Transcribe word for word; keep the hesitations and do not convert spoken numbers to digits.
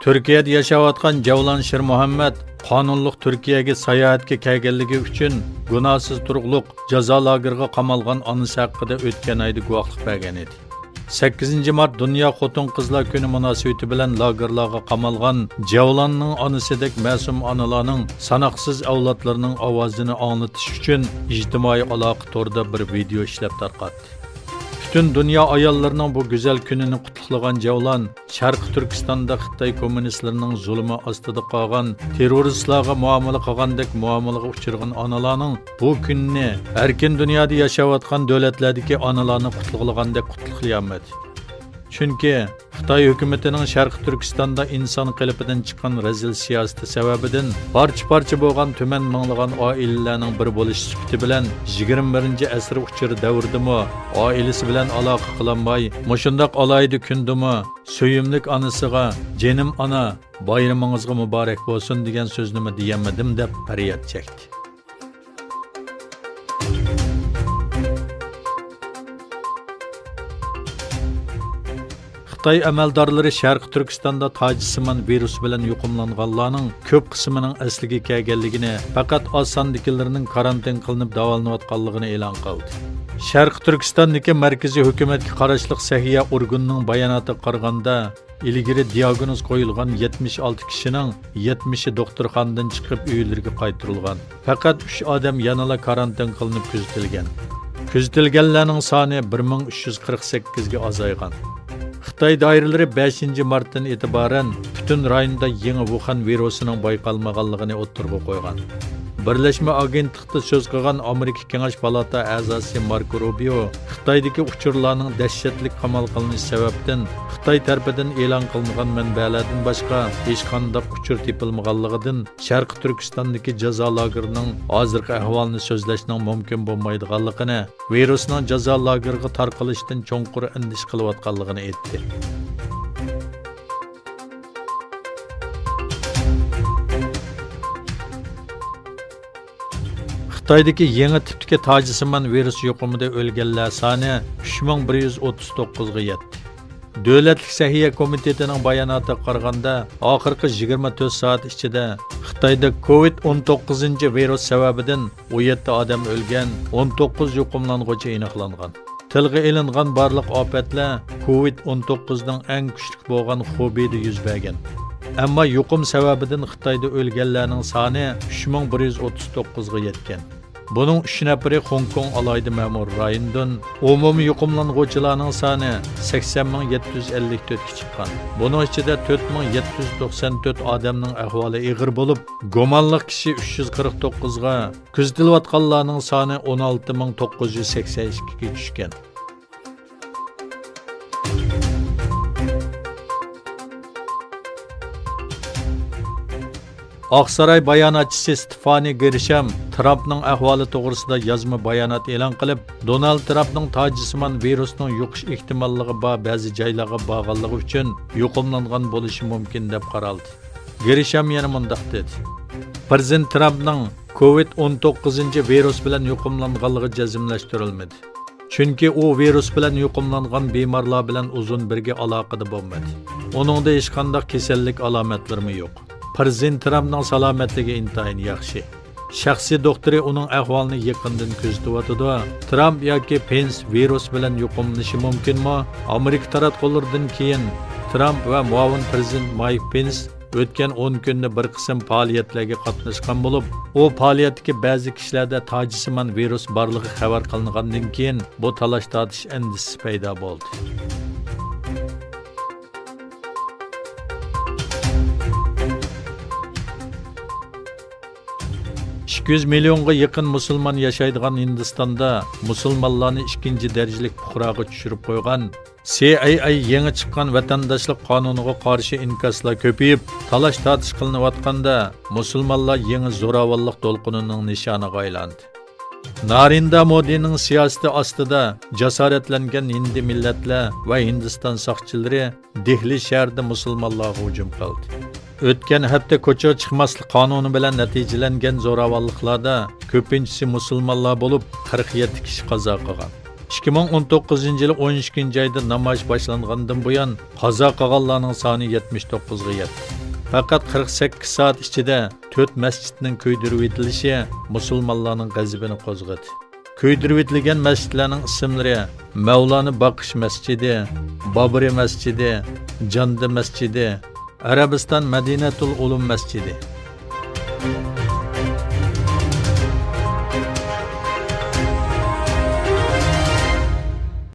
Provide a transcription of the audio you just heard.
تۈركىيەدە ياشاۋاتقان جەۋلان شىرمۇھەممەت قانۇنلۇق تۈركىيەگە ساياھەتكە كەلگەنلىكى ئۈچۈن گۇناھسىز تۇرۇقلۇق جازا لاگېرىغا قامالغان ئانىسى ھەققىدە ئۆتكەن ئايدا گۇۋاھلىق بەرگەن ئىدى. سەككىزىنچى مارت دۇنيا خوتۇن-قىزلار كۈنى مۇناسىۋىتى بىلەن لاگېرلارغا قامالغان جەۋلاننىڭ ئانىسىدەك مەسۇم ئانىلارنىڭ ساناقسىز ئەۋلادلىرىنىڭ ئاۋازىنى ئاڭلىتىش ئۈچۈن ئىجتىمائىي ئالاقە تورىدا بىر ۋىدېئو ئىشلەپ تارقاتتى. پۈتۈن دۇنيا ئاياللىرىنىڭ بۇ گۈزەل كۈنىنى قۇتلۇقلىغان جەۋلان، شەرقىي تۈركىستاندا خىتاي كوممۇنىستلىرىنىڭ زۇلۇمى ئاستىدا قالغان تېررورىستلارغا مۇئامىلە قىلغاندەك مۇئامىلىگە ئۇچرىغان ئانىلارنىڭ بۇ كۈنىنى ئەركىن دۇنيادا ياشاۋاتقان دۆلەتلەردىكى ئانىلارنى قۇتلۇقلىغاندەك قۇتلۇقلىيالمىدى. چۈنكى خىتاي ھۆكۈمىتىنىڭ شەرقىي تۈركىستاندا ئىنسان قېلىپىدىن چىققان رەزىل سىياسىتى سەۋەبىدىن پارچە-پارچە بولغان تۈمەن مىڭلىغان ئائىلىلەرنىڭ بىرى بولۇش سۈپىتى بىلەن، يىگىرمە بىرىنچى ئەسىر ئۇچۇرى دەۋرىدىمۇ ئائىلىسى بىلەن ئالاقە قىلالماي، مۇشۇنداق ئالاھىدە كۈندىمۇ سۆيۈملۈك ئانىسىغا، «جېنىم ئانا، بايرىمىڭىزغا مۇبارەك بولسۇن» دېگەن سۆزنىمۇ دېيەلمىدىم، دەپ پەرياد چەكتى. خىتاي ئەمەلدارلىرى شەرقىي تۈركىستاندا تاجسىمان ۋىرۇسى بىلەن يۇقۇملانغانلارنىڭ كۆپ قىسمىنىڭ ئەسلىگە كەلگەنلىكىنى، پەقەت ئاز ساندىكىلىرىنىڭ كارانتىن قىلىنىپ داۋالىنىۋاتقانلىقىنى ئېلان قىلدى. شەرقىي تۈركىستاندىكى مەركىزىي ھۆكۈمەتكە قاراشلىق سەھىيە ئورگىنىنىڭ باياناتىغا قارىغاندا، ئىلگىرى دىياگنوز قويۇلغان يەتمىش ئالتە كىشىنىڭ يەتمىشى دوختۇرخانىدىن چىقىپ ئۆيلىرىگە قايتۇرۇلغان. پەقەت ئۈچ ئادەم يەنىلا كارانتىن قىلىنىپ كۆزىتىلگەن. كۆزىتىلگەنلەرنىڭ سانى بىر مىڭ ئۈچ يۈز قىرىق سەككىزگە ئازايغان. خىتاي دائىرىلىرى بەشىنچى مارتتىن ئېتىبارەن پۈتۈن رايوندا يېڭى ۋۇخەن ۋىرۇسىنىڭ بايقالمىغانلىقىنى ئوتتۇرىغا قويغان. بىرلەشمە ئاگېنتلىقتا سۆز قىلغان ئامېرىكا كېڭەش پالاتا ئەزاسى ماركو روبىيو خىتايدىكى ئۇچۇرلارنىڭ دەھشەتلىك قامال قىلىنىش سەۋەبىدىن خىتاي تەرىپىدىن ئېلان قىلىنغان مەنبەلەردىن باشقا ھېچقانداق ئۇچۇر تېپىلمىغانلىقىدىن، شەرقىي تۈركىستاندىكى جازا لاگېرىنىڭ ھازىرقى ئەھۋالىنى سۆزلەشنىڭ مۇمكىن بولمايدىغانلىقىنى، ۋىرۇسنىڭ جازا لاگېرىغا تارقىلىشىدىن چوڭقۇر ئەندىشە قىلىۋاتقانلىقىنى ئېيتتى. خىتايدىكى يېڭى تىپتىكى تاجسىمان ۋىرۇس يۇقۇمىدا ئۆلگەنلەر سانى ئۈچ مىڭ بىر يۈز ئوتتۇز توققۇزغا يەتتى. دۆلەتلىك سەھىيە كومىتېتىنىڭ باياناتىغا قارىغاندا، ئاخىرقى يىگىرمە تۆت سائەت ئىچىدە خىتايدا كوۋىد ئون توققۇزىنچى ۋىرۇس سەۋەبىدىن ئون يەتتە ئادەم ئۆلگەن، ئون توققۇز يۇقۇملانغۇچى ئېنىقلانغان. تىلغا ئېلىنغان بارلىق ئاپەتلەر كوۋىد ئون توققۇزنىڭ ئەڭ كۈچلۈك بولغان خۇبېيدا يۈز بەرگەن. ئەمما يۇقۇم سەۋەبىدىن خىتايدا ئۆلگەنلەرنىڭ سانى ئۈچ مىڭ بىر يۈز ئوتتۇز توققۇزغا يەتكەن. بۇنىڭ ئۈچ نەپىرى خوڭكوڭ ئالاھىدە مەمۇرىي رايونىدىن. ئومۇمىي يۇقۇملانغۇچىلارنىڭ سانى سەكسەن مىڭ يەتتە يۈز ئەللىك تۆتكە چىققان. بۇنىڭ ئىچىدە تۆت مىڭ يەتتە يۈز توقسان تۆت ئادەمنىڭ ئەھۋالى ئېغىر بولۇپ، گۇمانلىق كىشى ئۈچ يۈز قىرىق توققۇزغا، كۆزىتىلىۋاتقانلارنىڭ سانى ئون ئالتە مىڭ توققۇز يۈز سەكسەن ئىككىگە چۈشكەن. ئاقساراي باياناتچىسى ستېفانى گىرشام ترامپنىڭ ئەھۋالى توغرىسىدا يازما بايانات ئېلان قىلىپ، دونالد ترامپنىڭ تاجسىمان ۋىرۇسنىڭ يۇقۇش ئېھتىماللىقى بار بەزى جايلارغا بارغانلىقى ئۈچۈن يۇقۇملانغان بولۇشى مۇمكىن، دەپ قارالدى. گىرشام يەنە مۇنداق دېدى: پىرېزىدېنت ترامپنىڭ كوۋىد ئون توققۇزىنچى ۋىرۇس بىلەن يۇقۇملانغانلىقى جەزملەشتۈرۈلمىدى. چۈنكى ئۇ ۋىرۇس بىلەن يۇقۇملانغان بىمارلار بىلەن ئۇزۇن بىرگە ئالاقىدە بولمىدى. ئۇنىڭدا ھېچقانداق كېسەللىك ئالامەتلىرىمۇ يوق. پىرېزىدېنت ترامپنىڭ سالامەتلىكى ئىنتايىن ياخشى. شەخسىي دوختۇرى ئۇنىڭ ئەھۋالىنى يېقىندىن كۆزىتىۋاتىدۇ. ترامپ ياكى پېنس ۋىرۇس بىلەن يۇقۇملىنىشى مۇمكىنمۇ؟ ئامېرىكا تاراتقۇلىرىدىن كېيىن ترامپ ۋە مۇئاۋىن پىرېزىدېنت مايك پېنس ئۆتكەن ئون كۈندە بىر قىسىم پائالىيەتلەرگە قاتناشقان بولۇپ، ئۇ پائالىيەتتىكى بەزى كىشىلەردە تاجسىمان ۋىرۇس بارلىقى خەۋەر قىلىنغاندىن كېيىن، بۇ تالاش-تارتىش ئەندىشىسى پەيدا بولدى. ئىككى يۈز مىليونغا يېقىن مۇسۇلمان ياشايدىغان ھىندىستاندا مۇسۇلمانلارنى ئىككىنچى دەرىجىلىك پۇقراغا چۈشۈرۈپ قويغان سى ئاي ئەي يېڭى چىققان ۋەتەنداشلىق قانۇنىغا قارشى ئىنكاسلار كۆپىيىپ، تالاش-تارتىش قىلىنىۋاتقاندا، مۇسۇلمانلار يېڭى زوراۋانلىق دولقۇنىنىڭ نىشانىغا ئايلاندى. نارېندرا مودىنىڭ سىياسىتى ئاستىدا جاسارەتلەنگەن ھىندى مىللەتلەر ۋە ھىندىستان ساقچىلىرى دېھلى شەھىرىدە مۇسۇلمانلارغا ھۇجۇم قىلدى. ئۆتكەن ھەپتە كوچىغا چىقماسلىق قانۇنى بىلەن نەتىجىلەنگەن زوراۋانلىقلاردا كۆپىنچىسى مۇسۇلمانلار بولۇپ، قىرىق يەتتە كىشى قازا قىلغان. ئىككى مىڭ ئون توققۇزىنچى يىلى ئون ئىككىنچى ئايدا نامايىش باشلانغاندىن بۇيان، قازا قىلغانلارنىڭ سانى يەتمىش توققۇزغا يەتتى. پەقەت قىرىق سەككىز سائەت ئىچىدە تۆت مەسچىتنىڭ كۆيدۈرۈۋېتىلىشى مۇسۇلمانلارنىڭ غەزىپىنى قوزغىدى. كۆيدۈرۈۋېتىلگەن مەسچىتلەرنىڭ ئىسىملىرى مەۋلانى باقىش مەسچىتى، بابرى مەسچىتى، جاندا مەسچىتى، ئەرەبىستان مەدىنەتۇل ئۇلۇم مەسچىتى.